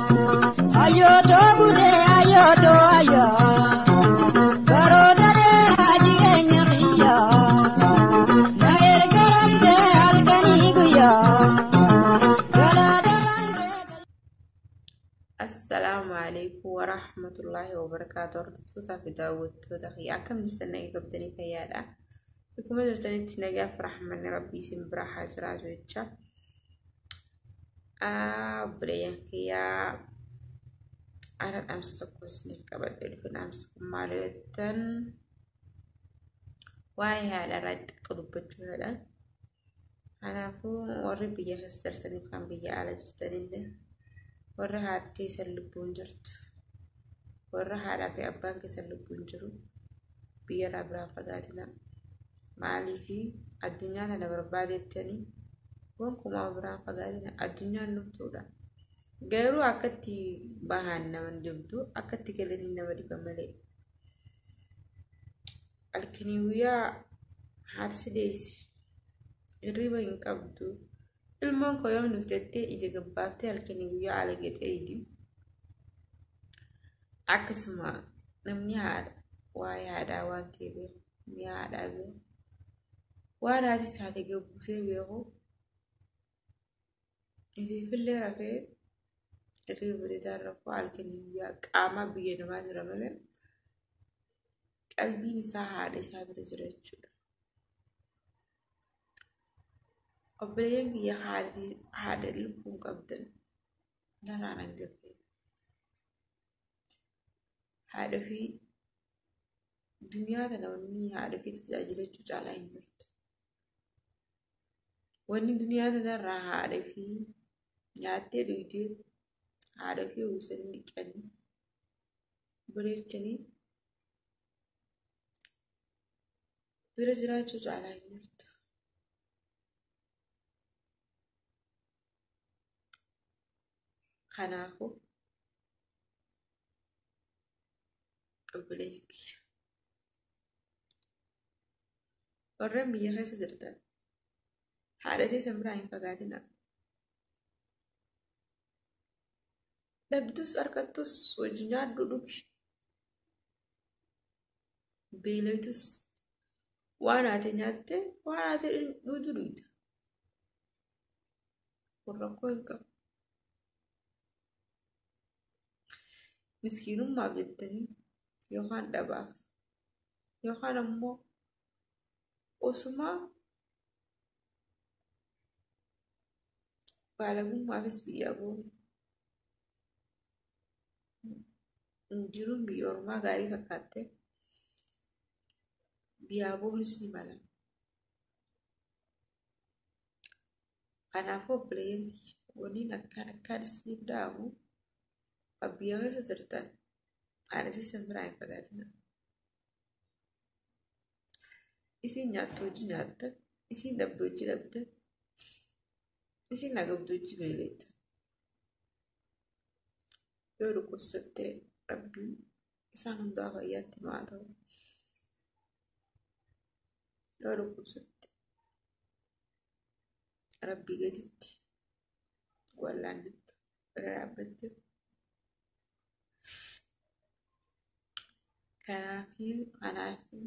Ayyoo gudee ayyoo ayyoo baroota dheeraa jireenya kiyyaa na ergaramtee halkanii guyyaa galaata. Assalaamu alaikum warahmatullaahi wabarakaatu. Hordoftootaa fi daawwattoota kiyya, akkam jirtan? Nagaa qabdanii? Fayyaadha. Akkuma jirtanitti nagaaf rahmanni rabbii isin bira haa jiraatu jecha. Obboleeyyan kiyyaa, ana dhaamsa tokko isiniif qabadhee dhufe. Dhaamsa kun maal jettan, waa'ee haadha irraa xiqqoo dubbachuudha. Kanaafuu warri biyya keessa jirtaniif kan biyya ala jirtanillee, warra haati keessan lubbuun jirtu, warra haadhaa fi abbaan keessan lubbuun jiru, biyya irraa biraan fagaatina. Maaliifi addunyaa tana barbaadettanii gonkumaa biraan fagaatina. Addunyaan dhumtuudha. Garuu akkatti bahan nama dhibdu, akkatti galanii nama dhiba malee. Halkanii guyyaa haati si deesse hirriba hin qabdu. Ilmoon koo yoom dhuftettee ija gabbaaftee halkanii guyyaa ala gexee idi. Akkasuma namni haadha waa'ee haadhaa waan ta'e beeku, mi'a haadhaa beeku, waan haati taate gabbutee beeku, ifiifillee rafee hirriba bareedaa rafuu. Halkanii guyyaa qaamaa biyya namaa jira malee qalbiin isaa haadha isaa bira jira jechuudha. Obboleeyyan kiyya, haadha lubbuun qabdan narraan hangafee haadha fi duniyaa tana wanni haadha fi tajaajilachuu caalaa hin jirtu. Wanni duniyaa tanarraa haadha fi nyaattee dhugdee, haadha fi uwwisanii, dhiqanii bareechanii bira jiraachuu caalaa hin jirtu. Kanaafuu obboleeyyan kiyya, warreen biyya keessa jirtan, haadha keessan biraa hin fagaatinaa. Dhabdus argattus wajji nyaadhu, dhugi. Beelaytus waan haate nyaatte, waan haate dhugdu dhugda. Kun rakkoo hin qabu. Miskiinummaaf jettanii yookaan dhabaaf yookaan ammoo osuma baalagummaafis biyyaa boonu jiruun biyya ormaa gaarii fakkaatte biyyaa boonis ni mala. Kanaafuu obboleeyyan kiyya, waliin akkaan akkaan isiniif dhaamu, kan biyya keessa jirtan haadha keessan biraa hin fagaatina. Isiin nyaattu hojii nyaattan, isiin dhabdu hojii dhabdan, isiin agabdu hojii beeleettan. Yoo dhukkubsattee, rabbiin isaan hundaa fayyaatti nu haa ta'u. Yoo dhukkubsatte rabbii gaditti wallaannatta, bira dhaabbatte. Kanaafii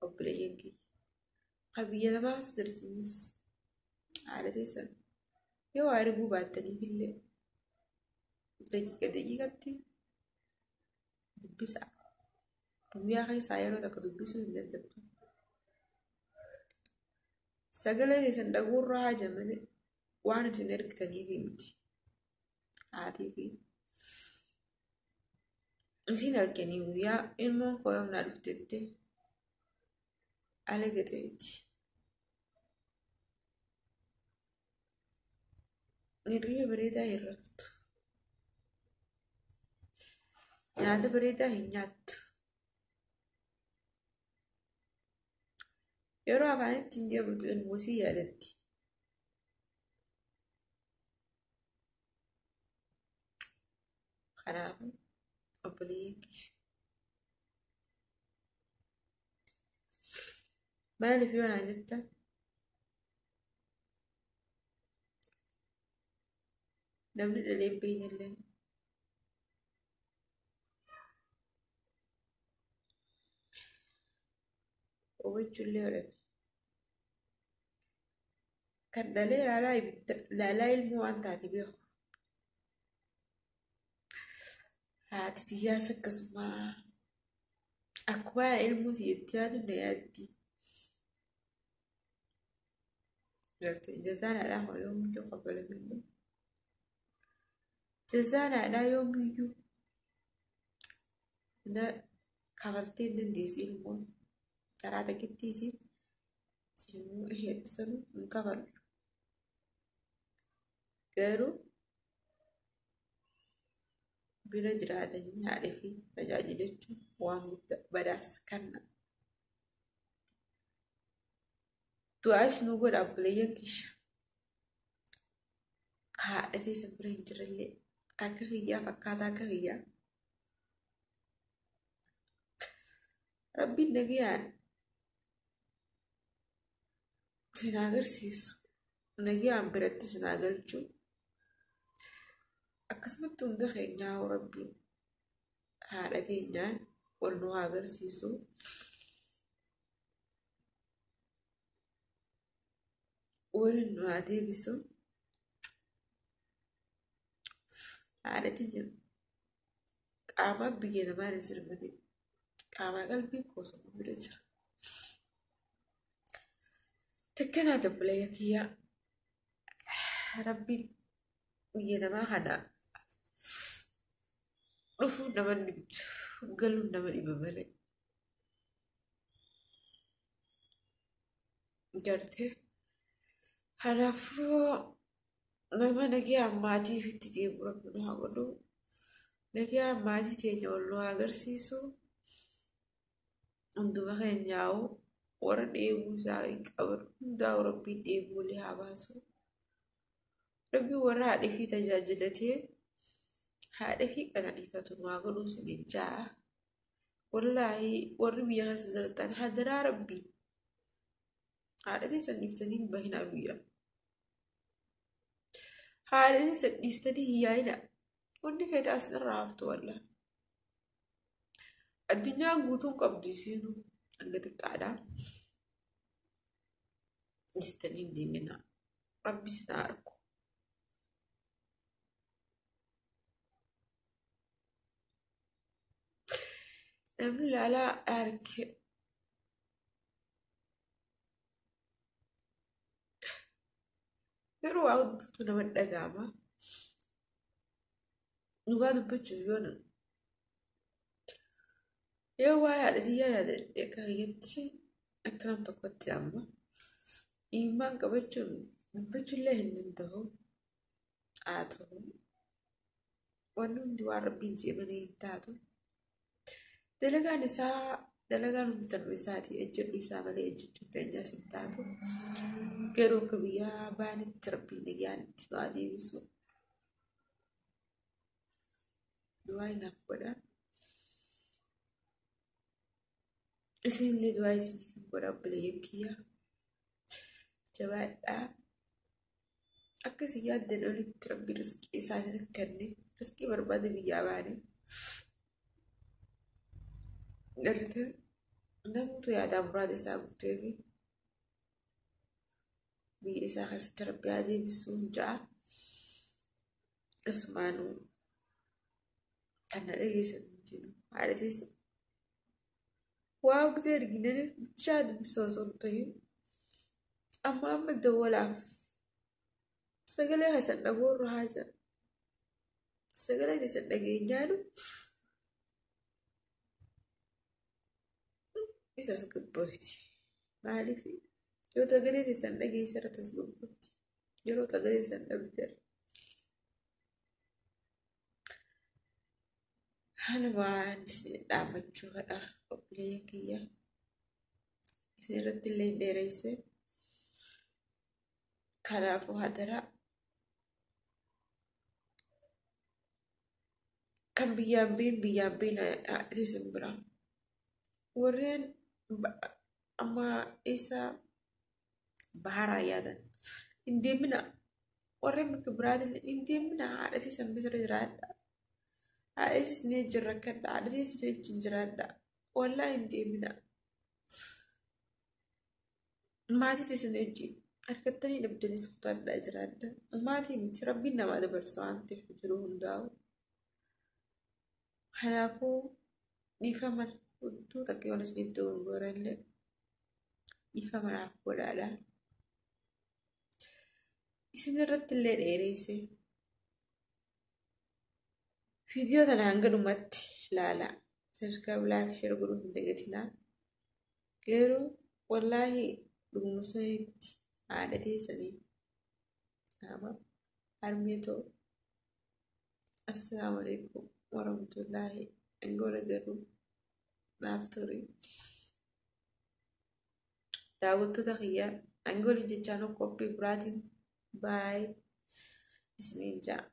obboleeyyan kiyya, kan biyya namaas jirtanis, haadha teessan yoo waa arguu baattaniif illee daqiiqa daqiiqatti dubbisa. Guyyaa keessaa yeroo takka dubbisuu hin dadhabdu. Sagalee keessan dhaguurraa haja malee waan isin ergitaniif miti. Haatii fi isiin halkanii guyyaa ilmoon koo yoom naa dhuftetti ala gaxeeti. Hirriba bareedaa hin raftu. Nyaata bareedaa hin nyaattu. Yeroo afaanitti hin deemtu ilmoo sii yaadatti. Kanaafuu obboleeyyan kiyya, maaliif yoo naan jettan, namni dhalee hin beekne illee Hubachuullee godhame. Kan dhalee laalaa ilmoo waan taate beeku. Haati tiyyaas akkasuma akkuma ilmoo tiyyatti yaadu na yaaddi. Gartee jazaan haadhaa kun yoomiyyuu kafalamee jazaan haadhaa yoomiyyuu na kafaltee hin dandeessu ilmoon karaa takkitti isiin sinuu hedduu hin kafallu. Garuu bira jiraatanii haadha fi tajaajilachuun waan guddaa badhaasa kenna. Du'aas nu godha obboleeyyan kiyya. Haadha teessan bira hin jirrellee akka kiyyaa fakkaataa akka kiyyaa. Rabbiin nagayaan sin agarsiisu. Nagayaan biratti sin galchu. Akkasumatti hunda keenyaa Rabbiin haadha teenyaan wal nu haa agarsiisu. Waliin nu haa deebisu. Haadha teenya qaamaan biyya namaa hin jiru malee qaamaa qalbii koosuma bira jira. Takkanaa obboleeyyan kiyyaa Rabbiin biyya namaa kana dhufuun nama dhibdu galuun nama dhiba malee. Gartee kanaafuu nama nagayaan maatii ofiitti deebi'u Rabbi nu haa godhu. Nagayaan maatii teenya wal nu haa agarsiisu. Hunduma keenyaa'u warra dheebuu isaa hin qaban hundaa'u Rabbiin dheebuu walii haa baasu. Rabbiin warra haadha fi tajaajilatee haadha fi qananiifatu nu haa godhu isiniin ja'a. Wallaahi warri biyya keessa jirtan hadaraa Rabbii haadha teessan dhiiftanii hin bahinaa biyya. Haadha teessan dhiistanii hin yaa'inaa. Wanni feete asirraa haftu wallaahi. Addunyaan guutuun qabdu isiinuu hanga xiqqaadha. Dhiistanii hin deeminaa. Rabbi isin haa argu. Namni laalaa arge garuu waa hundumtuu nama dhaga'ama. Dhugaa dubbachuuf yoona yoo waa'ee haadha tiyyaa yaadadhe akka kiyyatti akka nam tokkotti amma imimmaan qabachuun dubbachuullee hin danda'u. Haa ta'u wanni hundi waan Rabbiin jedhe malee hin taatu. Dalagaan isaa dalagaan hundi tanuma isaati ejjedhu isaa malee ejjechuun teenyaas hin taatu. Garuu akka biyyaa baanitti Rabbiin nagaan itti nu haa deebisu. Du'aa naaf godha. Isinillee du'aa isiniif godha obboleeyyan kiyya. Jabaadhaa. Akka isin yaaddan olitti Rabbi rizqii isaatiin kenne rizqii barbaada biyyaa baane. Gartee namoota yaadaa muraada isaa guutee fi biyya isaa keessatti Rabbi haa deebisuun ja'a. Asumaanuu kan na dhageessan hundinuu haadha teessa. Waa guutee arginaniif bichaa dubbisa osoo hin ta'in amma amma dawwalaaf sagalee keessan dhagoorra haa jira. Sagalee keessan dhageenyaanu isas gubbooti. Maaliif yoo sagalee keessan dhageessa irratti as gubbooti. Yeroo sagalee keessan dhabdan. Halumaan isin dhaammachuu fedha obboleeyyan kiyya. Isin irratti illee hin dheeresse. Kanaafuu hadaraa kan biyyaan biin biyyaan biin isin bira. Warreen amma isa baharaa yaadan hin deemina. Warreen bakka biraatillee hin deemina haadha teessan bira jiraadha. Haadha teessan wajjin rakkadha. Haadha teessan wajjin jiraadha. Wallaahi hin deemina. Maatii isin wajjin argattanii dhabdanis kutaadhaa jiraadha. Maatii miti rabbiin namaa dabarsa waan ta'eef jiru hundaa'u. Kanaafuu dhiifama hudduu takka yoon isinitti dogongora illee dhiifama naaf godhaadha. Isin irratti illee dheereesse. Viidiyoo tana hanga dhumatti ilaalaa. Subscribe, like, share godhuu hin dagatinaa. Garuu wallaahi dhuguma sanitti haadha teessanii nama harmee ta'u. Assalaamu alaikum warahmatullaahi angola garuu naaf ture. Daawwattoota kiyyaa angola jechaan qophii biraatiin baay'ee isiniin ja'a.